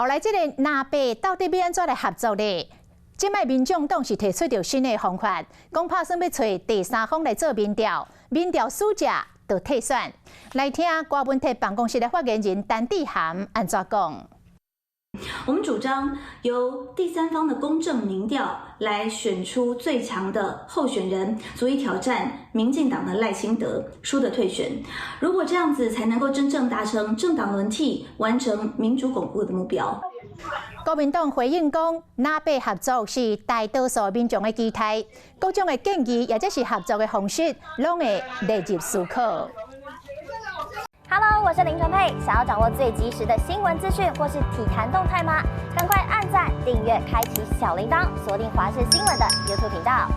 來這个藍白到底欲按怎來合作咧？這擺民眾黨是提出著新的方法，講拍算欲揣第三方來做民調，民調輸者就退選。來聽柯文哲辦公室的發言人陳智菡按怎講。我們主張由第三方的公正民調來選出最強的候選人，足以挑戰民進黨的賴清德，輸的退選。如果這樣子才能夠真正達成政黨輪替、完成民主鞏固的目標。國民黨回應講，藍白合作是大多數民眾的期待，各種的建議抑者是合作的方式，攏會列入思考。 Hello，我是林純佩。想要掌握最及時的新聞資訊或是體壇動態嗎？趕快按讚、訂閱、開啟小鈴鐺，鎖定華視新聞的 YouTube 頻道。